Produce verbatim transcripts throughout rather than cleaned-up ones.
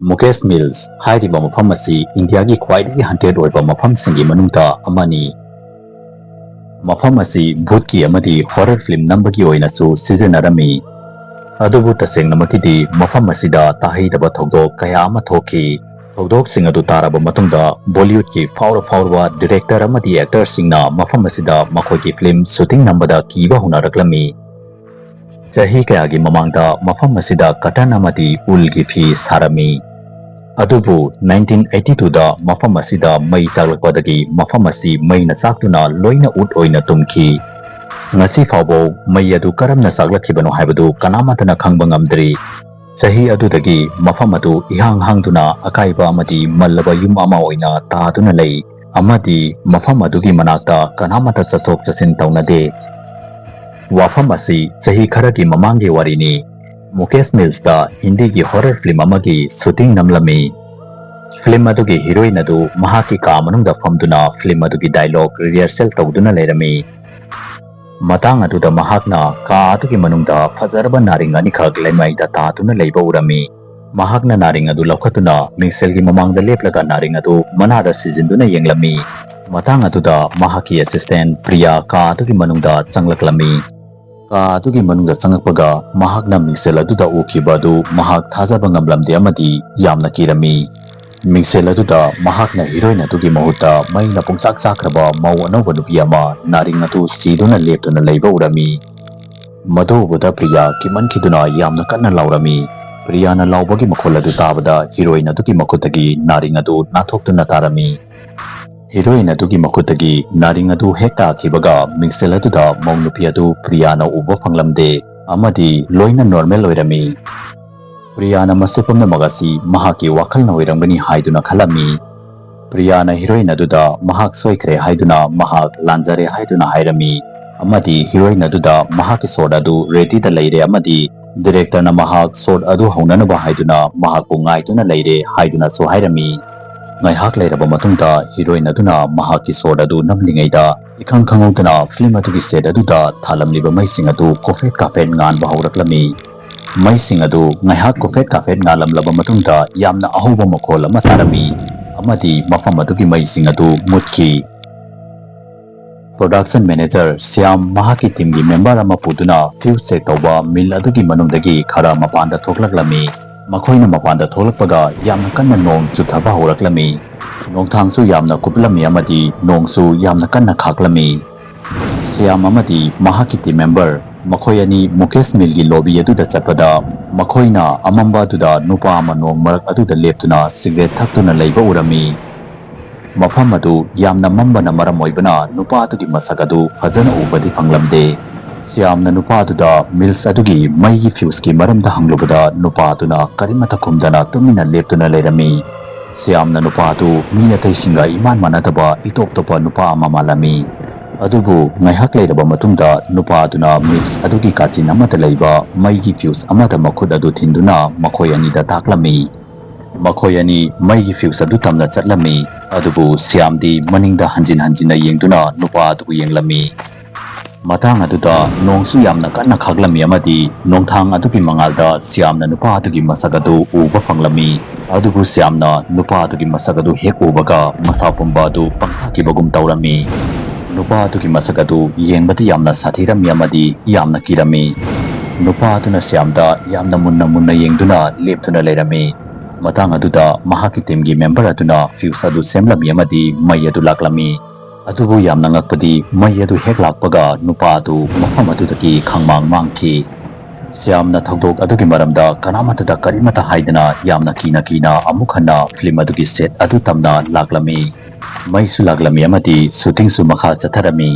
Mukesh mills ꯍꯥꯏꯔꯤꯕ ꯃꯐꯝ ꯑꯁꯤ ꯏꯟꯗꯤꯌꯥꯒꯤ ꯈ꯭ꯋꯥꯏꯗꯒꯤ ꯍꯟꯇꯦꯗ ꯑꯣꯏꯕ ꯃꯐꯝꯁꯤꯡꯒꯤ ꯃꯅꯨꯡꯗ ꯑꯃꯅꯤ꯫ ꯃꯐꯝ ꯑꯁꯤ ꯚꯨꯠꯀꯤ ꯑꯃꯗꯤ ꯍꯣꯔꯔ ꯐꯤꯂꯝ ꯅꯝꯕꯒꯤ ꯑꯣꯏꯅꯁꯨ ꯁꯤꯖꯤꯟꯅꯔꯝꯃꯤ꯫ ꯑꯗꯨꯕꯨ ꯇꯁꯦꯡꯅꯃꯛꯀꯤꯗꯤ ꯃꯐꯝ ꯑꯁꯤꯗ ꯇꯥꯍꯩꯗꯕ ꯊꯧꯗꯣꯛ ꯀꯌꯥ ꯑꯃ ꯊꯣꯛꯈꯤ꯫ ꯊꯧꯗꯣꯛꯁꯤꯡ ꯑꯗꯨ ꯇꯥꯔꯕ ꯃꯇꯨꯡꯗ ꯕꯣꯂꯤꯋꯨꯗꯀꯤ ꯐꯥꯎꯔ ꯐꯥꯎꯔꯕ ꯗꯤꯔꯦꯛꯇꯔ ꯑꯃꯗꯤ ꯑꯦꯛꯇꯔꯁꯤꯡꯅ ꯃꯐꯝ ꯑꯁꯤꯗ ꯃꯈꯣꯏꯒꯤ ꯐꯤꯂꯝ ꯁꯨꯇꯤꯡ ꯅꯝꯕꯗ ꯀꯤꯕ ꯍꯧꯅꯔꯛꯂꯝꯃꯤ꯫ ꯆꯍꯤ ꯀꯌꯥꯒꯤ ꯃꯃꯥꯡꯗ ꯃꯐꯝ ꯑꯁꯤꯗ ꯀꯇꯟ ꯑꯃꯗꯤ ꯎꯜꯒꯤ ꯐꯤ ꯁꯥꯔꯝꯃꯤ꯫ ꯑꯗꯨꯕꯨ nineteen eighty twoꯗ ꯃꯐꯝ ꯑꯁꯤꯗ ꯃꯩ ꯆꯥꯛꯂꯛꯄꯗꯒꯤ ꯃꯐꯝ ꯑꯁꯤ ꯃꯩꯅ ꯆꯥꯛꯇꯨꯅ ꯂꯣꯏꯅ ꯎꯠ ꯑꯣꯏꯅ ꯇꯨꯝꯈꯤ꯫ ꯉꯁꯤ ꯐꯥꯎꯕ ꯃꯩ ꯑꯗꯨ ꯀꯔꯝꯅ ꯆꯥꯛꯂꯛꯈꯤꯕꯅꯣ ꯍꯥꯏꯕꯗꯨ ꯀꯅꯥꯃꯠꯇꯅ ꯈꯪꯕ ꯉꯝꯗ꯭ꯔꯤ꯫ ꯆꯍꯤ ꯑꯗꯨꯗꯒꯤ ꯃꯐꯝ ꯑꯗꯨ ꯏꯍꯥꯡ ꯍꯥꯡꯗꯨꯅ ꯑꯀꯥꯏꯕ ꯑꯃꯗꯤ ꯃꯜꯂꯕ ꯌꯨꯝ ꯑꯃ ꯑꯣꯏꯅ ꯇꯥꯗꯨꯅ ꯂꯩ꯫ ꯑꯃꯗꯤ ꯃꯐꯝ ꯑꯗꯨꯒꯤ ꯃꯅꯥꯛꯇ ꯀꯅꯥꯃꯠꯇ ꯆꯠꯊꯣꯛ ꯆꯠꯁꯤꯟ ꯇꯧꯅꯗꯦ꯫ ꯋꯥꯐꯝ ꯑꯁꯤ ꯆꯍꯤ ꯈꯔꯒꯤ ꯃꯃꯥꯡꯒꯤ ꯋꯥꯔꯤꯅꯤ꯫ ꯃꯨꯀꯦꯁ ꯃꯤꯜꯁꯇ ꯍꯤꯟꯗꯤꯒꯤ ꯍꯣꯔꯔ ꯐꯤꯂꯝ ꯑꯃꯒꯤ ꯁꯨꯇꯤꯡ ꯅꯝꯂꯝꯃꯤ꯫ ꯐꯤꯂꯝ ꯑꯗꯨꯒꯤ ꯍꯤꯔꯣꯏꯟ ꯑꯗꯨ ꯃꯍꯥꯛꯀꯤ ꯀꯥ ꯃꯅꯨꯡꯗ ꯐꯝꯗꯨꯅ ꯐꯤꯂꯝ ꯑꯗꯨꯒꯤ ꯗꯥꯏꯂꯣꯒ ꯔꯤꯍꯔꯁꯦꯜ ꯇꯧꯗꯨꯅ ꯂꯩꯔꯝꯃꯤ꯫ ꯃꯇꯥꯡ ꯑꯗꯨꯗ ꯃꯍꯥꯛꯅ ꯀꯥ ꯑꯗꯨꯒꯤ ꯃꯅꯨꯡꯗ ꯐꯖꯔꯕ ꯅꯥꯔꯤꯡ ꯑꯅꯤꯈꯛ ꯂꯩꯃꯥꯏꯗ ꯇꯥꯗꯨꯅ ꯂꯩꯕ ꯎꯔꯝꯃꯤ꯫ ꯃꯍꯥꯛꯅ ꯅꯥꯔꯤꯡ ꯑꯗꯨ ꯂꯧꯈꯠꯇꯨꯅ ꯃꯤꯡꯁꯦꯜꯒꯤ ꯃꯃꯥꯡꯗ ꯂꯦꯞꯂꯒ ꯅꯥꯔꯤꯡ ꯑꯗꯨ ꯃꯅꯥꯗ ꯁꯤꯖꯤꯟꯗꯨꯅ ꯌꯦꯡꯂꯝꯃꯤ꯫ ꯃꯇꯥꯡ ꯑꯗꯨꯗ ꯃꯍꯥꯛꯀꯤ ꯑꯦꯁꯤꯁꯇꯦꯟ ꯄ꯭ꯔꯤꯌꯥ ꯀꯥ ꯑꯗꯨꯒꯤ ꯃꯅꯨꯡꯗ ꯆꯪꯂꯛꯂꯝꯃꯤ꯫ ꯀꯥ ꯑꯗꯨꯒꯤ ꯃꯅꯨꯡꯗ ꯆꯪꯂꯛꯄꯒ ꯃꯍꯥꯛꯅ ꯃꯤꯡꯁꯦꯜ ꯑꯗꯨꯗ ꯎꯈꯤꯕ ꯑꯗꯨ ꯃꯍꯥꯛ ꯊꯥꯖꯕ ꯉꯝꯂꯝꯗꯦ ꯑꯃꯗꯤ ꯌꯥꯝꯅ ꯀꯤꯔꯝꯃꯤ꯫ ꯃꯤꯡꯁꯦꯜ ꯑꯗꯨꯗ ꯃꯍꯥꯛꯅ ꯍꯤꯔꯣꯏꯟ ꯑꯗꯨꯒꯤ ꯃꯍꯨꯠꯇ ꯃꯩꯅ ꯄꯨꯡꯆꯥꯛ ꯆꯥꯛꯈ꯭ꯔꯕ ꯃꯧ ꯑꯅꯧꯕ ꯅꯨꯄꯤ ꯑꯃ ꯅꯥꯔꯤꯡ ꯑꯗꯨ ꯁꯤꯗꯨꯅ ꯂꯦꯞꯇꯨꯅ ꯂꯩꯕ ꯎꯔꯝꯃꯤ꯫ ꯃꯗꯨ ꯎꯕꯗ ꯄ꯭ꯔꯤꯌꯥ ꯀꯤꯃꯟꯈꯤꯗꯨꯅ ꯌꯥꯝꯅ ꯀꯟꯅ ꯂꯥꯎꯔꯝꯃꯤ꯫ ꯄ꯭ꯔꯤꯌꯥꯅ ꯂꯥꯎꯕꯒꯤ ꯃꯈꯣꯜ ꯑꯗꯨ ꯇꯥꯕꯗ ꯍꯤꯔꯣꯏꯟ ꯑꯗꯨꯒꯤ ꯃꯈꯨꯠꯇꯒꯤ ꯅꯥꯔꯤꯡ ꯑꯗꯨ ꯅꯥꯟꯊꯣꯛꯇꯨꯅ ꯇꯥꯔꯝꯃꯤ꯫ ꯍꯤꯔꯣꯏꯟ ꯑꯗꯨꯒꯤ ꯃꯈꯨꯠꯇꯒꯤ ꯅꯥꯔꯤꯡ ꯑꯗꯨ ꯍꯦꯛ ꯇꯥꯈꯤꯕꯒ ꯃꯤꯡꯁꯦꯜ ꯑꯗꯨꯗ ꯃꯧ ꯅꯨꯄꯤ ꯑꯗꯨ ꯄ꯭ꯔꯤꯌꯥꯅ ꯎꯕ ꯐꯪꯂꯝꯗꯦ ꯑꯃꯗꯤ ꯂꯣꯏꯅ ꯅꯣꯔꯃꯦꯜ ꯑꯣꯏꯔꯝꯃꯤ꯫ ꯄ꯭ꯔꯤꯌꯥꯅ ꯃꯁꯤ ꯄꯨꯝꯅꯃꯛ ꯑꯁꯤ ꯃꯍꯥꯛꯀꯤ ꯋꯥꯈꯜꯅ ꯑꯣꯏꯔꯝꯒꯅꯤ ꯍꯥꯏꯗꯨꯅ ꯈꯜꯂꯝꯃꯤ꯫ ꯄ꯭ꯔꯤꯌꯥꯅ ꯍꯤꯔꯣꯏꯟ ꯑꯗꯨꯗ ꯃꯍꯥꯛ ꯁꯣꯏꯈ꯭ꯔꯦ ꯍꯥꯏꯗꯨꯅ, ꯃꯍꯥꯛ ꯂꯥꯟꯖꯔꯦ ꯍꯥꯏꯗꯨꯅ ꯍꯥꯏꯔꯝꯃꯤ ꯑꯃꯗꯤ ꯍꯤꯔꯣꯏꯟ ꯑꯗꯨꯗ ꯃꯍꯥꯛꯀꯤ ꯁꯣꯠ ꯑꯗꯨ ꯔꯦꯗꯤꯗ ꯂꯩꯔꯦ ꯑꯃꯗꯤ ꯗꯤꯔꯦꯛꯇꯔꯅ ꯃꯍꯥꯛ ꯁꯣꯠ ꯑꯗꯨ ꯍꯧꯅꯅꯕ ꯍꯥꯏꯗꯨꯅ ꯃꯍꯥꯛꯄꯨ ꯉꯥꯏꯗꯨꯅ ꯂꯩꯔꯦ ꯍꯥꯏꯗꯨꯅꯁꯨ ꯍꯥꯏꯔꯝꯃꯤ꯫ ꯉꯥꯏꯍꯥꯛ ꯂꯩꯔꯕ ꯃꯇꯨꯡꯗ ꯍꯤꯔꯣꯏꯟ ꯑꯗꯨꯅ ꯃꯍꯥꯛꯀꯤ ꯁꯣꯠ ꯑꯗꯨ ꯅꯝꯂꯤꯉꯩꯗ ꯏꯈꯪ ꯈꯪꯍꯧꯗꯅ ꯐꯤꯂꯝ ꯑꯗꯨꯒꯤ ꯁꯦꯠ ꯑꯗꯨꯗ ꯊꯥꯜꯂꯝꯂꯤꯕ ꯃꯩꯁꯤꯡ ꯑꯗꯨ ꯀꯣꯐꯦꯠ ꯀꯥꯐꯦꯠ ꯉꯥꯟꯕ ꯍꯧꯔꯛꯂꯝꯃꯤ꯫ ꯃꯩꯁꯤꯡ ꯑꯗꯨ ꯉꯥꯏꯍꯥꯛ ꯀꯨꯐꯦꯠ ꯀꯥꯐꯦꯠ ꯉꯥꯜꯂꯝꯂꯕ ꯃꯇꯨꯡꯗ ꯌꯥꯝꯅ ꯑꯍꯧꯕ ꯃꯈꯣꯜ ꯑꯃ ꯇꯥꯔꯝꯃꯤ ꯑꯃꯗꯤ ꯃꯐꯝ ꯑꯗꯨꯒꯤ ꯃꯩꯁꯤꯡ ꯑꯗꯨ ꯃꯨꯠꯈꯤ꯫ Production manager ꯁ꯭ꯌꯥꯝ ꯃꯍꯥꯛꯀꯤ teamꯒꯤ member ꯑꯃ ꯄꯨꯗꯨꯅ fuse check ꯇꯧꯕ mill ꯑꯗꯨꯒꯤ ꯃꯅꯨꯡꯗꯒꯤ ꯈꯔ ꯃꯄꯥꯟꯗ ꯊꯣꯛꯂꯛꯂꯝꯃꯤ꯫ ꯃꯈꯣꯏꯅ ꯃꯄꯥꯟꯗ ꯊꯣꯛꯂꯛꯄꯒ ꯌꯥꯝꯅ ꯀꯟꯅ ꯅꯣꯡ ꯆꯨꯊꯕ ꯍꯧꯔꯛꯂꯝꯃꯤ꯫ ꯅꯣꯡꯊꯥꯡꯁꯨ ꯌꯥꯝꯅ ꯀꯨꯞꯂꯝꯃꯤ ꯑꯃꯗꯤ ꯅꯣꯡꯁꯨ ꯌꯥꯝꯅ ꯀꯟꯅ ꯈꯥꯛꯂꯝꯃꯤ꯫ ꯁ꯭ꯌꯥꯝ ꯑꯃꯗꯤ ꯃꯍꯥꯛꯀꯤ team member ꯃꯈꯣꯏ ꯑꯅꯤ ꯃꯨꯀꯦꯁ millꯒꯤ lobby ꯑꯗꯨꯗ ꯆꯠꯄꯗ ꯃꯈꯣꯏꯅ ꯑꯃꯝꯕ ꯑꯗꯨꯗ ꯅꯨꯄꯥ ꯑꯃ ꯅꯣꯡ ꯃꯔꯛ ꯑꯗꯨꯗ ꯂꯦꯞꯇꯨꯅ cigarette ꯊꯛꯇꯨꯅ ꯂꯩꯕ ꯎꯔꯝꯃꯤ꯫ ꯃꯐꯝ ꯑꯗꯨ ꯌꯥꯝꯅ ꯃꯝꯕꯅ ꯃꯔꯝ ꯑꯣꯏꯕꯅ ꯅꯨꯄꯥ ꯑꯗꯨꯒꯤ ꯃꯁꯛ ꯑꯗꯨ ꯐꯖꯅ ꯎꯕꯗꯤ ꯐꯪꯂꯝꯗꯦ꯫ ꯁ꯭ꯌꯥꯝꯅ ꯅꯨꯄꯥ ꯑꯗꯨꯗ mills ꯑꯗꯨꯒꯤ ꯃꯩꯒꯤ fuseꯀꯤ ꯃꯔꯝꯗ ꯍꯪꯂꯨꯕꯗ ꯅꯨꯄꯥ ꯑꯗꯨꯅ ꯀꯔꯤꯃꯠꯇ ꯈꯨꯝꯗꯅ ꯇꯨꯃꯤꯟꯅ ꯂꯦꯞꯇꯨꯅ ꯂꯩꯔꯝꯃꯤ꯫ ꯁ꯭ꯌꯥꯝꯅ ꯅꯨꯄꯥ ꯑꯗꯨ ꯃꯤ ꯑꯇꯩꯁꯤꯡꯒ ꯏꯃꯥꯟ ꯃꯥꯟꯅꯗꯕ ꯏꯇꯣꯞ ꯇꯣꯞꯄ ꯅꯨꯄꯥ ꯑꯃ ꯃꯥꯜꯂꯝꯃꯤ꯫ ꯑꯗꯨꯕꯨ ꯉꯥꯏꯍꯥꯛ ꯂꯩꯔꯕ ꯃꯇꯨꯡꯗ ꯅꯨꯄꯥ ꯑꯗꯨꯅ mills ꯑꯗꯨꯒꯤ ꯀꯥꯆꯤꯟ ꯑꯃꯗ ꯂꯩꯕ ꯃꯩꯒꯤ fuse ꯑꯃꯗ ꯃꯈꯨꯠ ꯑꯗꯨ ꯊꯤꯟꯗꯨꯅ ꯃꯈꯣꯏ ꯑꯅꯤꯗ ꯇꯥꯛꯂꯝꯃꯤ꯫ ꯃꯈꯣꯏ ꯑꯅꯤ ꯃꯩꯒꯤ fuse ꯑꯗꯨ ꯇꯝꯅ ꯆꯠꯂꯝꯃꯤ꯫ ꯑꯗꯨꯕꯨ ꯁ꯭ꯌꯥꯝꯗꯤ ꯃꯅꯤꯡꯗ ꯍꯟꯖꯤꯟ ꯍꯟꯖꯤꯟꯅ ꯌꯦꯡꯗꯨꯅ ꯅꯨꯄꯥ ꯑꯗꯨꯕꯨ ꯌꯦꯡꯂꯝꯃꯤ꯫ ꯃꯇꯥꯡ ꯑꯗꯨꯗ ꯅꯣꯡꯁꯨ ꯌꯥꯝꯅ ꯀꯟꯅ ꯈꯥꯛꯂꯝꯃꯤ ꯑꯃꯗꯤ ꯅꯣꯡꯊꯥꯡ ꯑꯗꯨꯒꯤ ꯃꯉꯥꯜꯗ ꯁ꯭ꯌꯥꯝꯅ ꯅꯨꯄꯥ ꯑꯗꯨꯒꯤ ꯃꯁꯛ ꯑꯗꯨ ꯎꯕ ꯐꯪꯂꯝꯃꯤ꯫ ꯑꯗꯨꯕꯨ ꯁ꯭ꯌꯥꯝꯅ ꯅꯨꯄꯥ ꯑꯗꯨꯒꯤ ꯃꯁꯛ ꯑꯗꯨ ꯍꯦꯛ ꯎꯕꯒ ꯃꯁꯥ ꯄꯨꯝꯕ ꯑꯗꯨ ꯄꯪꯊꯈꯤꯕꯒꯨꯝ ꯇꯧꯔꯝꯃꯤ꯫ ꯅꯨꯄꯥ ꯑꯗꯨꯒꯤ ꯃꯁꯛ ꯑꯗꯨ ꯌꯦꯡꯕꯗ ꯌꯥꯝꯅ ꯁꯥꯊꯤꯔꯝꯃꯤ ꯑꯃꯗꯤ ꯌꯥꯝꯅ ꯀꯤꯔꯝꯃꯤ꯫ ꯅꯨꯄꯥ ꯑꯗꯨꯅ ꯁ꯭ꯌꯥꯝꯗ ꯌꯥꯝꯅ ꯃꯨꯟꯅ ꯃꯨꯟꯅ ꯌꯦꯡꯗꯨꯅ ꯂꯦꯞꯇꯨꯅ ꯂꯩꯔꯝꯃꯤ꯫ ꯃꯇꯥꯡ ꯑꯗꯨꯗ ꯃꯍꯥꯛꯀꯤ teamꯒꯤ member ꯑꯗꯨꯅ fuse ꯑꯗꯨ ꯁꯦꯝꯂꯝꯃꯤ ꯑꯃꯗꯤ ꯃꯩ ꯑꯗꯨ ꯂꯥꯛꯂꯝꯃꯤ꯫ ꯑꯗꯨꯕꯨ ꯌꯥꯝꯅ ꯉꯛꯄꯗꯤ ꯃꯩ ꯑꯗꯨ ꯍꯦꯛ ꯂꯥꯛꯄꯒ ꯅꯨꯄꯥ ꯑꯗꯨ ꯃꯐꯝ ꯑꯗꯨꯗꯒꯤ ꯈꯪꯃꯥꯡ ꯃꯥꯡꯈꯤ꯫ ꯁ꯭ꯌꯥꯝꯅ ꯊꯧꯗꯣꯛ ꯑꯗꯨꯒꯤ ꯃꯔꯝꯗ ꯀꯅꯥꯃꯠꯇꯗ ꯀꯔꯤꯃꯠꯇ ꯍꯥꯏꯗꯅ ꯌꯥꯝꯅ ꯀꯤꯅ ꯀꯤꯅ ꯑꯃꯨꯛ ꯍꯟꯅ film ꯑꯗꯨꯒꯤ set ꯑꯗꯨ ꯇꯝꯅ ꯂꯥꯛꯂꯝꯃꯤ꯫ ꯃꯩꯁꯨ ꯂꯥꯛꯂꯝꯃꯤ ꯑꯃꯗꯤ shootingꯁꯨ ꯃꯈꯥ ꯆꯠꯊꯔꯝꯃꯤ꯫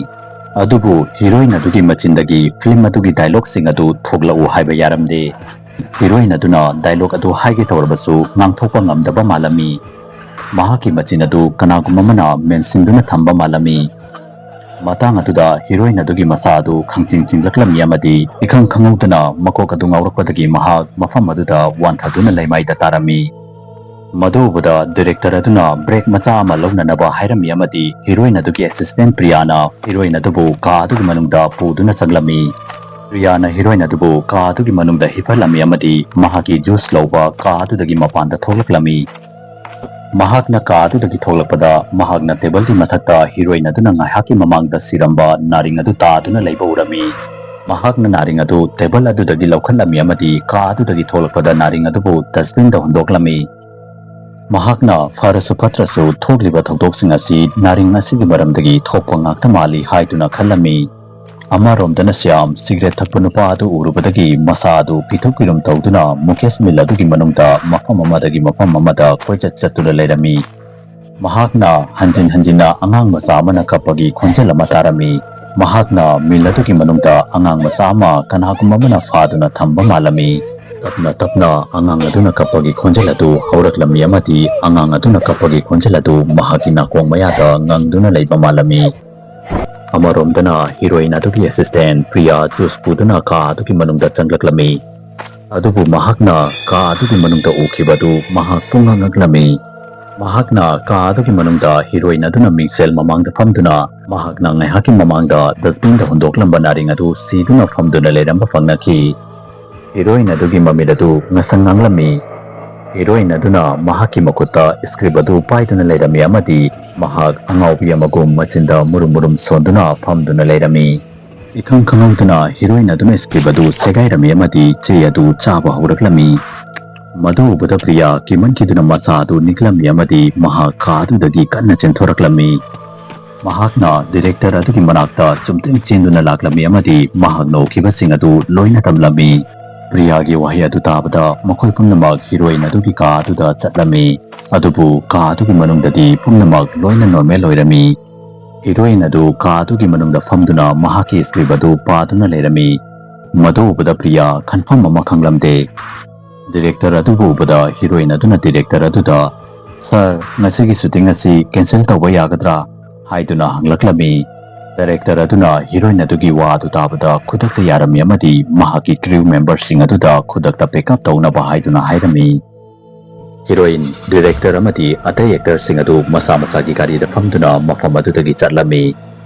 ꯑꯗꯨꯕꯨ heroine ꯑꯗꯨꯒꯤ ꯃꯆꯤꯟꯗꯒꯤ film ꯑꯗꯨꯒꯤ dialogueꯁꯤꯡ ꯑꯗꯨ ꯊꯣꯛꯂꯛꯎ ꯍꯥꯏꯕ ꯌꯥꯔꯝꯗꯦ꯫ Heroine ꯑꯗꯨꯅ dialogue ꯑꯗꯨ ꯍꯥꯏꯒꯦ ꯇꯧꯔꯕꯁꯨ ꯉꯥꯡꯊꯣꯛꯄ ꯉꯝꯗꯕ ꯃꯥꯜꯂꯝꯃꯤ꯫ ꯃꯍꯥꯛꯀꯤ ꯃꯆꯤꯟ ꯑꯗꯨ ꯀꯅꯥꯒꯨꯝꯕ ꯑꯃꯅ ꯃꯦꯟꯁꯤꯟꯗꯨꯅ ꯊꯝꯕ ꯃꯥꯜꯂꯝꯃꯤ꯫ ꯃꯇꯥꯡ ꯑꯗꯨꯗ heroine ꯑꯗꯨꯒꯤ ꯃꯁꯥ ꯑꯗꯨ ꯈꯪꯆꯤꯡ ꯆꯤꯡꯂꯛꯂꯝꯃꯤ ꯑꯃꯗꯤ ꯏꯈꯪ ꯈꯪꯍꯧꯗꯅ ꯃꯀꯣꯛ ꯑꯗꯨ ꯉꯥꯎꯔꯛꯄꯗꯒꯤ ꯃꯍꯥꯛ ꯃꯐꯝ ꯑꯗꯨꯗ ꯋꯥꯟꯊꯗꯨꯅ ꯂꯩꯃꯥꯏꯗ ꯇꯥꯔꯝꯃꯤ꯫ ꯃꯗꯨ ꯎꯕꯗ director ꯑꯗꯨꯅ break ꯃꯆꯥ ꯑꯃ ꯂꯧꯅꯅꯕ ꯍꯥꯏꯔꯝꯃꯤ ꯑꯃꯗꯤ heroine ꯑꯗꯨꯒꯤ assistant ꯄ꯭ꯔꯤꯌꯥꯅ heroine ꯑꯗꯨꯕꯨ ꯀꯥ ꯑꯗꯨꯒꯤ ꯃꯅꯨꯡꯗ ꯄꯨꯗꯨꯅ ꯆꯪꯂꯝꯃꯤ꯫ ꯄ꯭ꯔꯤꯌꯥꯅ ꯍꯤꯔꯣꯏꯟ ꯑꯗꯨꯕꯨ ꯀꯥ ꯑꯗꯨꯒꯤ ꯃꯅꯨꯡꯗ ꯍꯤꯞꯍꯜꯂꯝꯃꯤ ꯑꯃꯗꯤ ꯃꯍꯥꯛꯀꯤ ꯖꯨꯁ ꯂꯧꯕ ꯀꯥ ꯑꯗꯨꯗꯒꯤ ꯃꯄꯥꯟꯗ ꯊꯣꯛꯂꯛꯂꯝꯃꯤ꯫ ꯃꯍꯥꯛꯅ ꯀꯥ ꯑꯗꯨꯗꯒꯤ ꯊꯣꯛꯂꯛꯄꯗ ꯃꯍꯥꯛꯅ ꯇꯦꯕꯜꯒꯤ ꯃꯊꯛꯇ ꯍꯤꯔꯣꯏꯟ ꯑꯗꯨꯅ ꯉꯥꯏꯍꯥꯛꯀꯤ ꯃꯃꯥꯡꯗ ꯁꯤꯔꯝꯕ ꯅꯥꯔꯤꯡ ꯑꯗꯨ ꯇꯥꯗꯨꯅ ꯂꯩꯕ ꯎꯔꯝꯃꯤ꯫ ꯃꯍꯥꯛꯅ ꯅꯥꯔꯤꯡ ꯑꯗꯨ ꯇꯦꯕꯜ ꯑꯗꯨꯗꯒꯤ ꯂꯧꯈꯠꯂꯝꯃꯤ ꯑꯃꯗꯤ ꯀꯥ ꯑꯗꯨꯗꯒꯤ ꯊꯣꯛꯂꯛꯄꯗ ꯅꯥꯔꯤꯡ ꯑꯗꯨꯕꯨ ꯗꯁꯕꯤꯟꯗ ꯍꯨꯟꯗꯣꯛꯂꯝꯃꯤ꯫ ꯃꯍꯥꯛꯅ ꯐꯔꯁꯨ ꯐꯠꯇ꯭ꯔꯁꯨ ꯊꯣꯛꯂꯤꯕ ꯊꯧꯗꯣꯛꯁꯤꯡ ꯑꯁꯤ ꯅꯥꯔꯤꯡ ꯑꯁꯤꯒꯤ ꯃꯔꯝꯗꯒꯤ ꯊꯣꯛꯄ ꯉꯥꯛꯇ ꯃꯥꯜꯂꯤ ꯍꯥꯏꯗꯨꯅ ꯈꯜꯂꯝꯃꯤ꯫ ꯑꯃꯔꯣꯝꯗꯅ ꯁ꯭ꯌꯥꯝ ꯁꯤꯒꯔꯦꯠ ꯊꯛꯄ ꯅꯨꯄꯥ ꯑꯗꯨ ꯎꯔꯨꯕꯗꯒꯤ ꯃꯁꯥ ꯑꯗꯨ ꯄꯤꯊꯣꯛ ꯄꯤꯔꯨꯝ ꯇꯧꯗꯨꯅ ꯃꯨꯀꯦꯁ ꯃꯤꯜ ꯑꯗꯨꯒꯤ ꯃꯅꯨꯡꯗ ꯃꯐꯝ ꯑꯃꯗꯒꯤ ꯃꯐꯝ ꯑꯃꯗ ꯀꯣꯏꯆꯠ ꯆꯠꯇꯨꯅ ꯂꯩꯔꯝꯃꯤ꯫ ꯃꯍꯥꯛꯅ ꯍꯟꯖꯤꯟ ꯍꯟꯖꯤꯟꯅ ꯑꯉꯥꯡ ꯃꯆꯥ ꯑꯃꯅ ꯀꯞꯄꯒꯤ ꯈꯣꯟꯖꯦꯜ ꯑꯃ ꯇꯥꯔꯝꯃꯤ꯫ ꯃꯍꯥꯛꯅ ꯃꯤꯜ ꯑꯗꯨꯒꯤ ꯃꯅꯨꯡꯗ ꯑꯉꯥꯡ ꯃꯆꯥ ꯑꯃ ꯀꯅꯥꯒꯨꯝꯕ ꯑꯃꯅ ꯐꯥꯗꯨꯅ ꯊꯝꯕ ꯃꯥꯜꯂꯝꯃꯤ꯫ ꯇꯞꯅ ꯇꯞꯅ ꯑꯉꯥꯡ ꯑꯗꯨꯅ ꯀꯞꯄꯒꯤ ꯈꯣꯟꯖꯦꯜ ꯑꯗꯨ ꯍꯧꯔꯛꯂꯝꯃꯤ ꯑꯃꯗꯤ ꯑꯉꯥꯡ ꯑꯗꯨꯅ ꯀꯞꯄꯒꯤ ꯈꯣꯟꯖꯦꯜ ꯑꯗꯨ ꯃꯍꯥꯛꯀꯤ ꯅꯥꯀꯣꯡ ꯃꯌꯥꯗ ꯉꯪꯗꯨꯅ ꯂꯩꯕ ꯃꯥꯜꯂꯝꯃꯤ꯫ ꯑꯃꯔꯣꯝꯗꯅ ꯍꯤꯔꯣꯏꯟ ꯑꯗꯨꯒꯤ ꯑꯦꯁꯤꯁꯇꯦꯟ ꯄ꯭ꯔꯤꯌꯥ ꯖꯨꯁ ꯄꯨꯗꯨꯅ ꯀꯥ ꯑꯗꯨꯒꯤ ꯃꯅꯨꯡꯗ ꯆꯪꯂꯛꯂꯝꯃꯤ꯫ ꯑꯗꯨꯕꯨ ꯃꯍꯥꯛꯅ ꯀꯥ ꯑꯗꯨꯒꯤ ꯃꯅꯨꯡꯗ ꯎꯈꯤꯕꯗꯨ ꯃꯍꯥꯛ ꯄꯨꯡꯉꯛ ꯉꯛꯂꯝꯃꯤ꯫ ꯃꯍꯥꯛꯅ ꯀꯥ ꯑꯗꯨꯒꯤ ꯃꯅꯨꯡꯗ ꯍꯤꯔꯣꯏꯟ ꯑꯗꯨꯅ ꯃꯤꯡꯁꯦꯜ ꯃꯃꯥꯡꯗ ꯐꯝꯗꯨꯅ ꯃꯍꯥꯛꯅ ꯉꯥꯏꯍꯥꯛꯀꯤ ꯃꯃꯥꯡꯗ ꯗꯁꯕꯤꯟꯗ ꯍꯨꯟꯗꯣꯛꯂꯝꯕ ꯅꯥꯔꯤꯡ ꯑꯗꯨ ꯁꯤꯗꯨꯅ ꯐꯝꯗꯨꯅ ꯂꯩꯔꯝꯕ ꯐꯪꯅꯈꯤ꯫ ꯍꯤꯔꯣꯏꯟ ꯑꯗꯨꯒꯤ ꯃꯃꯤꯠ ꯑꯗꯨ ꯉꯁꯪ ꯉꯥꯡꯂꯝꯃꯤ꯫ ꯍꯤꯔꯣꯏꯟ ꯑꯗꯨꯅ ꯃꯍꯥꯛꯀꯤ ꯃꯈꯨꯠꯇ ꯁꯀ꯭ꯔꯤꯞ ꯑꯗꯨ ꯄꯥꯏꯗꯨꯅ ꯂꯩꯔꯝꯃꯤ ꯑꯃꯗꯤ ꯃꯍꯥꯛ ꯑꯉꯥꯎꯕꯤ ꯑꯃꯒꯨꯝ ꯃꯆꯤꯟꯗ ꯃꯨꯔꯨꯝ ꯃꯨꯔꯨꯝ ꯁꯣꯟꯗꯨꯅ ꯐꯝꯗꯨꯅ ꯂꯩꯔꯝꯃꯤ꯫ ꯏꯈꯪ ꯈꯪꯍꯧꯗꯅ ꯍꯤꯔꯣꯏꯟ ꯑꯗꯨꯅ ꯁꯀ꯭ꯔꯤꯞ ꯑꯗꯨ ꯁꯦꯒꯥꯏꯔꯝꯃꯤ ꯑꯃꯗꯤ ꯆꯦ ꯑꯗꯨ ꯆꯥꯕ ꯍꯧꯔꯛꯂꯝꯃꯤ꯫ ꯃꯗꯨ ꯎꯕꯗ ꯄ꯭ꯔꯤꯌꯥ ꯀꯤꯃꯟꯈꯤꯗꯨꯅ ꯃꯆꯥ ꯑꯗꯨ ꯅꯤꯛꯂꯝꯃꯤ ꯑꯃꯗꯤ ꯃꯍꯥꯛ ꯀꯥ ꯑꯗꯨꯗꯒꯤ ꯀꯟꯅ ꯆꯦꯟꯊꯣꯔꯛꯂꯝꯃꯤ꯫ ꯃꯍꯥꯛꯅ ꯗꯤꯔꯦꯛꯇꯔ ꯑꯗꯨꯒꯤ ꯃꯅꯥꯛꯇ ꯆꯨꯝꯗ꯭ꯔꯤꯡ ꯆꯦꯟꯗꯨꯅ ꯂꯥꯛꯂꯝꯃꯤ ꯑꯃꯗꯤ ꯃꯍꯥꯛꯅ ꯎꯈꯤꯕꯁꯤꯡ ꯑꯗꯨ ꯂꯣꯏꯅ ꯇꯝꯂꯝꯃꯤ꯫ ꯄ꯭ꯔꯤꯌꯥꯒꯤ ꯋꯥꯍꯩ ꯑꯗꯨ ꯇꯥꯕꯗ ꯃꯈꯣꯏ ꯄꯨꯝꯅꯃꯛ ꯍꯤꯔꯣꯏꯟ ꯑꯗꯨꯒꯤ ꯀꯥ ꯑꯗꯨꯗ ꯆꯠꯂꯝꯃꯤ꯫ ꯑꯗꯨꯕꯨ ꯀꯥ ꯑꯗꯨꯒꯤ ꯃꯅꯨꯡꯗꯗꯤ ꯄꯨꯝꯅꯃꯛ ꯂꯣꯏꯅ ꯅꯣꯔꯃꯦꯜ ꯑꯣꯏꯔꯝꯃꯤ꯫ ꯍꯤꯔꯣꯏꯟ ꯑꯗꯨ ꯀꯥ ꯑꯗꯨꯒꯤ ꯃꯅꯨꯡꯗ ꯐꯝꯗꯨꯅ ꯃꯍꯥꯛꯀꯤ ꯁꯀ꯭ꯔꯤꯞ ꯑꯗꯨ ꯄꯥꯗꯨꯅ ꯂꯩꯔꯝꯃꯤ꯫ ꯃꯗꯨ ꯎꯕꯗ ꯄ꯭ꯔꯤꯌꯥ ꯈꯟꯐꯝ ꯑꯃ ꯈꯪꯂꯝꯗꯦ꯫ ꯗꯤꯔꯦꯛꯇꯔ ꯑꯗꯨꯕꯨ ꯎꯕꯗ ꯍꯤꯔꯣꯏꯟ ꯑꯗꯨꯅ ꯗꯤꯔꯦꯛꯇꯔ ꯑꯗꯨꯗ, "ꯁꯥꯔ, ꯉꯁꯤꯒꯤ ꯁꯨꯇꯤꯡ ꯑꯁꯤ ꯀꯦꯟꯁꯦꯜ ꯇꯧꯕ ꯌꯥꯒꯗ꯭ꯔꯥ?" ꯍꯥꯏꯗꯨꯅ ꯍꯪꯂꯛꯂꯝꯃꯤ꯫ ꯗꯥꯏꯔꯦꯛꯇꯔ ꯑꯗꯨꯅ ꯍꯤꯔꯣꯏꯟ ꯑꯗꯨꯒꯤ ꯋꯥ ꯑꯗꯨ ꯇꯥꯕꯗ ꯈꯨꯗꯛꯇ ꯌꯥꯔꯝꯃꯤ ꯑꯃꯗꯤ ꯃꯍꯥꯛꯀꯤ ꯀ꯭ꯔꯤꯎ ꯃꯦꯝꯕꯔꯁꯤꯡ ꯑꯗꯨꯗ ꯈꯨꯗꯛꯇ ꯄꯦꯛꯑꯞ ꯇꯧꯅꯕ ꯍꯥꯏꯗꯨꯅ ꯍꯥꯏꯔꯝꯃꯤ꯫ ꯍꯤꯔꯣꯏꯟ, ꯗꯤꯔꯦꯛꯇꯔ ꯑꯃꯗꯤ ꯑꯇꯩ ꯑꯦꯛꯇꯔꯁꯤꯡ ꯑꯗꯨ ꯃꯁꯥ ꯃꯁꯥꯒꯤ ꯒꯥꯔꯤꯗ ꯐꯝꯗꯨꯅ ꯃꯐꯝ ꯑꯗꯨꯗꯒꯤ ꯆꯠꯂꯝꯃꯤ꯫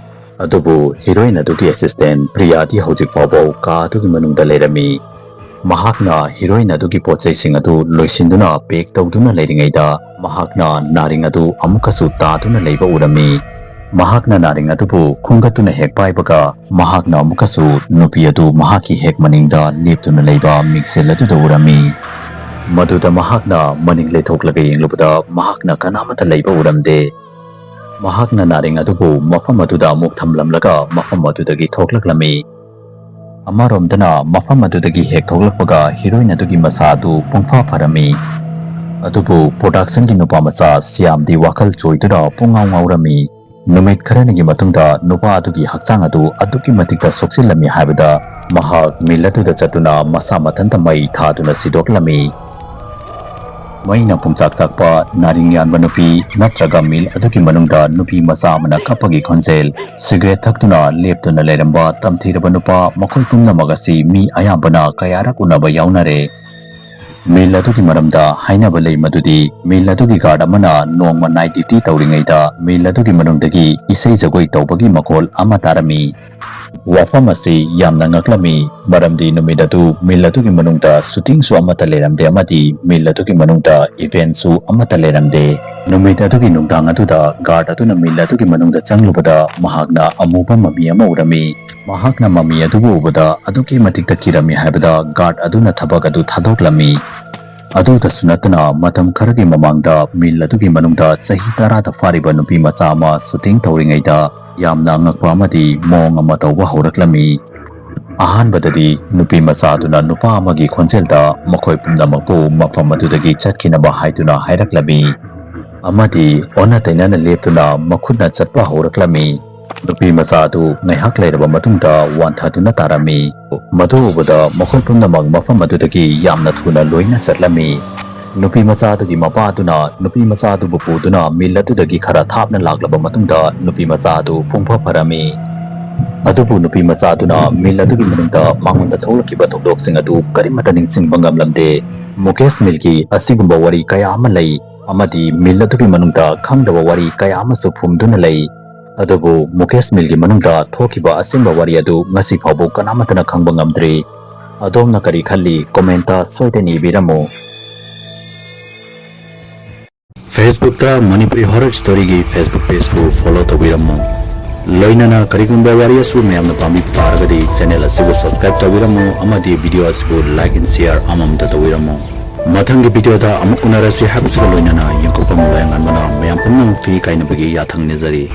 ꯑꯗꯨꯕꯨ ꯍꯤꯔꯣꯏꯟ ꯑꯗꯨꯒꯤ ꯑꯦꯁꯤꯁꯇꯦꯟ ꯄ꯭ꯔꯤꯌꯥꯗꯤ ꯍꯧꯖꯤꯛ ꯐꯥꯎꯕ ꯀꯥ ꯑꯗꯨꯒꯤ ꯃꯅꯨꯡꯗ ꯂꯩꯔꯝꯃꯤ꯫ ꯃꯍꯥꯛꯅ ꯍꯤꯔꯣꯏꯟ ꯑꯗꯨꯒꯤ ꯄꯣꯠꯆꯩꯁꯤꯡ ꯑꯗꯨ ꯂꯣꯏꯁꯤꯟꯗꯨꯅ ꯄꯦꯛ ꯇꯧꯗꯨꯅ ꯂꯩꯔꯤꯉꯩꯗ, ꯃꯍꯥꯛꯅ ꯅꯥꯔꯤꯡ ꯑꯗꯨ ꯑꯃꯨꯛꯀꯁꯨ ꯇꯥꯗꯨꯅ ꯂꯩꯕ ꯎꯔꯝꯃꯤ꯫ ꯃꯍꯥꯛꯅ ꯅꯥꯔꯤꯡ ꯑꯗꯨꯕꯨ ꯈꯨꯟꯒꯠꯇꯨꯅ ꯍꯦꯛ ꯄꯥꯏꯕꯒ, ꯃꯍꯥꯛꯅ ꯑꯃꯨꯛꯀꯁꯨ ꯅꯨꯄꯤ ꯑꯗꯨ ꯃꯍꯥꯛꯀꯤ ꯍꯦꯛ ꯃꯅꯤꯡꯗ ꯂꯦꯞꯇꯨꯅ ꯂꯩꯕ ꯃꯤꯡꯁꯦꯜ ꯑꯗꯨꯗ ꯎꯔꯝꯃꯤ꯫ ꯃꯗꯨꯗ ꯃꯍꯥꯛꯅ ꯃꯅꯤꯡ ꯂꯩꯊꯣꯛꯂꯒ ꯌꯦꯡꯂꯨꯕꯗ, ꯃꯍꯥꯛꯅ ꯀꯅꯥꯃꯠꯇ ꯂꯩꯕ ꯎꯔꯝꯗꯦ꯫ ꯃꯍꯥꯛꯅ ꯅꯥꯔꯤꯡ ꯑꯗꯨꯕꯨ ꯃꯐꯝ ꯑꯗꯨꯗ ꯑꯃꯨꯛ ꯊꯝꯂꯝꯂꯒ ꯃꯐꯝ ꯑꯗꯨꯗꯒꯤ ꯊꯣꯛꯂꯛꯂꯝꯃꯤ꯫ ꯑꯃꯔꯣꯝꯗꯅ ꯃꯐꯝ ꯑꯗꯨꯗꯒꯤ ꯍꯦꯛ ꯊꯣꯛꯂꯛꯄꯒ ꯍꯤꯔꯣꯏꯟ ꯑꯗꯨꯒꯤ ꯃꯁꯥ ꯑꯗꯨ ꯄꯨꯡꯐ ꯐꯔꯝꯃꯤ꯫ ꯑꯗꯨꯕꯨ ꯄ꯭ꯔꯣꯗꯛꯁꯟꯒꯤ ꯅꯨꯄꯥ ꯃꯆꯥ ꯁ꯭ꯌꯥꯝꯗꯤ ꯋꯥꯈꯜ ꯆꯣꯏꯗꯨꯅ ꯄꯨꯡꯉꯥꯎ ꯉꯥꯎꯔꯝꯃꯤ꯫ ꯅꯨꯃꯤꯠ ꯈꯔꯅꯤꯒꯤ ꯃꯇꯨꯡꯗ ꯅꯨꯄꯥ ꯑꯗꯨꯒꯤ ꯍꯛꯆꯥꯡ ꯑꯗꯨ ꯑꯗꯨꯛꯀꯤ ꯃꯇꯤꯛꯇ ꯁꯣꯛꯆꯤꯜꯂꯝꯃꯤ ꯍꯥꯏꯕꯗ, ꯃꯍꯥꯛ ꯃꯤꯜ ꯑꯗꯨꯗ ꯆꯠꯇꯨꯅ ꯃꯁꯥ ꯃꯊꯟꯇ ꯃꯩ ꯊꯥꯗꯨꯅ ꯁꯤꯗꯣꯛꯂꯝꯃꯤ꯫ ꯃꯩꯅ ꯄꯨꯡꯆꯥꯛ ꯆꯥꯛꯄ ꯅꯥꯔꯤꯡ ꯌꯥꯟꯕ ꯅꯨꯄꯤ ꯅꯠꯇ꯭ꯔꯒ ꯃꯤꯜ ꯑꯗꯨꯒꯤ ꯃꯅꯨꯡꯗ ꯅꯨꯄꯤ ꯃꯆꯥ ꯑꯃꯅ ꯀꯞꯄꯒꯤ ꯈꯣꯟꯖꯦꯜ, ꯁꯤꯒꯔꯦꯠ ꯊꯛꯇꯨꯅ ꯂꯦꯞꯇꯨꯅ ꯂꯩꯔꯝꯕ ꯇꯝꯊꯤꯔꯕ ꯅꯨꯄꯥ, ꯃꯈꯣꯏ ꯄꯨꯝꯅꯃꯛ ꯑꯁꯤ ꯃꯤ ꯑꯌꯥꯝꯕꯅ ꯀꯌꯥꯔꯛ ꯎꯅꯕ ꯌꯥꯎꯅꯔꯦ꯫ ꯃꯤꯜ ꯑꯗꯨꯒꯤ ꯃꯔꯝꯗ ꯍꯥꯏꯅꯕ ꯂꯩ ꯃꯗꯨꯗꯤ, ꯃꯤꯜ ꯑꯗꯨꯒꯤ ꯒꯥꯔꯗ ꯑꯃꯅ ꯅꯣꯡꯃ ꯅꯥꯏꯠ ꯗ꯭ꯌꯨꯇꯤ ꯇꯧꯔꯤꯉꯩꯗ ꯃꯤꯜ ꯑꯗꯨꯒꯤ ꯃꯅꯨꯡꯗꯒꯤ ꯏꯁꯩ ꯖꯒꯣꯏ ꯇꯧꯕꯒꯤ ꯃꯈꯣꯜ ꯑꯃ ꯇꯥꯔꯝꯃꯤ꯫ ꯋꯥꯐꯝ ꯑꯁꯤ ꯌꯥꯝꯅ ꯉꯛꯂꯝꯃꯤ, ꯃꯔꯝꯗꯤ ꯅꯨꯃꯤꯠ ꯑꯗꯨ ꯃꯤꯜ ꯑꯗꯨꯒꯤ ꯃꯅꯨꯡꯗ ꯁꯨꯇꯤꯡꯁꯨ ꯑꯃꯠꯇ ꯂꯩꯔꯝꯗꯦ ꯑꯃꯗꯤ ꯃꯤꯜ ꯑꯗꯨꯒꯤ ꯃꯅꯨꯡꯗ ꯏꯚꯦꯟꯠꯁꯨ ꯑꯃꯠꯇ ꯂꯩꯔꯝꯗꯦ꯫ ꯅꯨꯃꯤꯠ ꯑꯗꯨꯒꯤ ꯅꯨꯡꯗꯥꯡ ꯑꯗꯨꯗ ꯒꯥꯔꯗ ꯑꯗꯨꯅ ꯃꯤꯜ ꯑꯗꯨꯒꯤ ꯃꯅꯨꯡꯗ ꯆꯪꯂꯨꯕꯗ, ꯃꯍꯥꯛꯅ ꯑꯃꯨꯕ ꯃꯃꯤ ꯑꯃ ꯎꯔꯝꯃꯤ꯫ ꯃꯍꯥꯛꯅ ꯃꯃꯤ ꯑꯗꯨꯕꯨ ꯎꯕꯗ ꯑꯗꯨꯛꯀꯤ ꯃꯇꯤꯛꯇ ꯀꯤꯔꯝꯃꯤ ꯍꯥꯏꯕꯗ ꯒꯥꯔꯗ ꯑꯗꯨꯅ ꯊꯕꯛ ꯑꯗꯨ ꯊꯥꯗꯣꯛꯂꯝꯃꯤ꯫ ꯑꯗꯨꯗꯁꯨ ꯅꯠꯇꯅ, ꯃꯇꯝ ꯈꯔꯒꯤ ꯃꯃꯥꯡꯗ ꯃꯤꯜ ꯑꯗꯨꯒꯤ ꯃꯅꯨꯡꯗ ꯆꯍꯤ ꯇꯔꯥꯗ ꯐꯥꯔꯤꯕ ꯅꯨꯄꯤ ꯃꯆꯥ ꯑꯃ ꯁꯨꯇꯤꯡ ꯇꯧꯔꯤꯉꯩꯗ ꯌꯥꯝꯅ ꯑꯉꯛꯄ ꯑꯃꯗꯤ ꯃꯑꯣꯡ ꯑꯃ ꯇꯧꯕ ꯍꯧꯔꯛꯂꯝꯃꯤ꯫ ꯑꯍꯥꯟꯕꯗꯗꯤ ꯅꯨꯄꯤ ꯃꯆꯥꯗꯨꯅ ꯅꯨꯄꯥ ꯑꯃꯒꯤ ꯈꯣꯟꯖꯦꯜꯗ ꯃꯈꯣꯏ ꯄꯨꯝꯅꯃꯛꯄꯨ ꯃꯐꯝ ꯑꯗꯨꯗꯒꯤ ꯆꯠꯈꯤꯅꯕ ꯍꯥꯏꯗꯨꯅ ꯍꯥꯏꯔꯛꯂꯝꯃꯤ ꯑꯃꯗꯤ ꯑꯣꯟꯅ ꯇꯩꯅꯅ ꯂꯦꯞꯇꯨꯅ ꯃꯈꯨꯠꯅ ꯆꯠꯄ ꯍꯧꯔꯛꯂꯝꯃꯤ꯫ ꯅꯨꯄꯤ ꯃꯆꯥ ꯑꯗꯨ ꯉꯥꯏꯍꯥꯛ ꯂꯩꯔꯕ ꯃꯇꯨꯡꯗ ꯋꯥꯟꯊꯗꯨꯅ ꯇꯥꯔꯝꯃꯤ꯫ ꯃꯗꯨ ꯎꯕꯗ ꯃꯈꯣꯏ ꯄꯨꯝꯅꯃꯛ ꯃꯐꯝ ꯑꯗꯨꯗꯒꯤ ꯌꯥꯝꯅ ꯊꯨꯅ ꯂꯣꯏꯅ ꯆꯠꯂꯝꯃꯤ꯫ ꯅꯨꯄꯤ ꯃꯆꯥ ꯑꯗꯨꯒꯤ ꯃꯄꯥ ꯑꯗꯨꯅ ꯅꯨꯄꯤ ꯃꯆꯥ ꯑꯗꯨꯕꯨ ꯄꯨꯗꯨꯅ ꯃꯤꯜ ꯑꯗꯨꯗꯒꯤ ꯈꯔ ꯊꯥꯞꯅ ꯂꯥꯛꯂꯕ ꯃꯇꯨꯡꯗ ꯅꯨꯄꯤ ꯃꯆꯥ ꯑꯗꯨ ꯄꯨꯡꯐ ꯐꯔꯝꯃꯤ꯫ ꯑꯗꯨꯕꯨ ꯅꯨꯄꯤ ꯃꯆꯥ ꯑꯗꯨꯅ ꯃꯤꯜ ꯑꯗꯨꯒꯤ ꯃꯅꯨꯡꯗ ꯃꯉꯣꯟꯗ ꯊꯣꯛꯂꯛꯈꯤꯕ ꯊꯧꯗꯣꯛꯁꯤꯡ ꯑꯗꯨ ꯀꯔꯤꯃꯠꯇ ꯅꯤꯡꯁꯤꯡꯕ ꯉꯝꯂꯝꯗꯦ꯫ ꯃꯨꯀꯦꯁ ꯃꯤꯜꯒꯤ ꯑꯁꯤꯒꯨꯝꯕ ꯋꯥꯔꯤ ꯀꯌꯥ ꯑꯃ ꯂꯩ ꯑꯃꯗꯤ ꯃꯤꯜ ꯑꯗꯨꯒꯤ ꯃꯅꯨꯡꯗ ꯈꯪꯗꯕ ꯋꯥꯔꯤ ꯀꯌꯥ ꯑꯃꯁꯨ ꯐꯨꯝꯗꯨꯅ ꯂꯩ꯫ ꯑꯗꯨꯕꯨ ꯃꯨꯀꯦꯁ ꯃꯤꯜꯒꯤ ꯃꯅꯨꯡꯗ ꯊꯣꯛꯈꯤꯕ ꯑꯆꯨꯝꯕ ꯋꯥꯔꯤ ꯑꯗꯨ ꯉꯁꯤ ꯐꯥꯎꯕ ꯀꯅꯥꯃꯠꯇꯅ ꯈꯪꯕ ꯉꯝꯗ꯭ꯔꯤ꯫ ꯑꯗꯣꯝꯅ ꯀꯔꯤ ꯈꯜꯂꯤ? ꯀꯣꯃꯦꯟꯇ ꯁꯣꯏꯗꯅ ꯏꯕꯤꯔꯝꯃꯨ꯫ Facebookꯇ ꯃꯅꯤꯄꯨꯔꯤ horror storyꯒꯤ Facebook pageꯄꯨ follow ꯇꯧꯕꯤꯔꯝꯃꯨ꯫ ꯂꯣꯏꯅꯅ ꯀꯔꯤꯒꯨꯝꯕ ꯋꯥꯔꯤ ꯑꯁꯤꯕꯨ ꯃꯌꯥꯝꯅ ꯄꯥꯝꯕꯤꯕ ꯇꯥꯔꯒꯗꯤ channel ꯑꯁꯤꯕꯨ subscribe ꯇꯧꯕꯤꯔꯝꯃꯨ ꯑꯃꯗꯤ video ꯑꯁꯤꯕꯨ like and share ꯑꯃꯃꯝꯇ ꯇꯧꯕꯤꯔꯝꯃꯨ꯫ ꯃꯊꯪꯒꯤ videoꯗ ꯑꯃꯨꯛ ꯎꯅꯔꯁꯤ ꯍꯥꯏꯕꯁꯤꯒ ꯂꯣꯏꯅꯅ ꯌꯦꯡꯊꯣꯛꯄ ꯂꯣꯌꯥꯉꯥꯟꯕꯅ ꯃꯌꯥꯝ ꯄꯨꯝꯅꯃꯛꯀꯤ ꯀꯥꯏꯅꯕꯒꯤ ꯌꯥꯊꯪ ꯅꯤꯖꯔꯤ꯫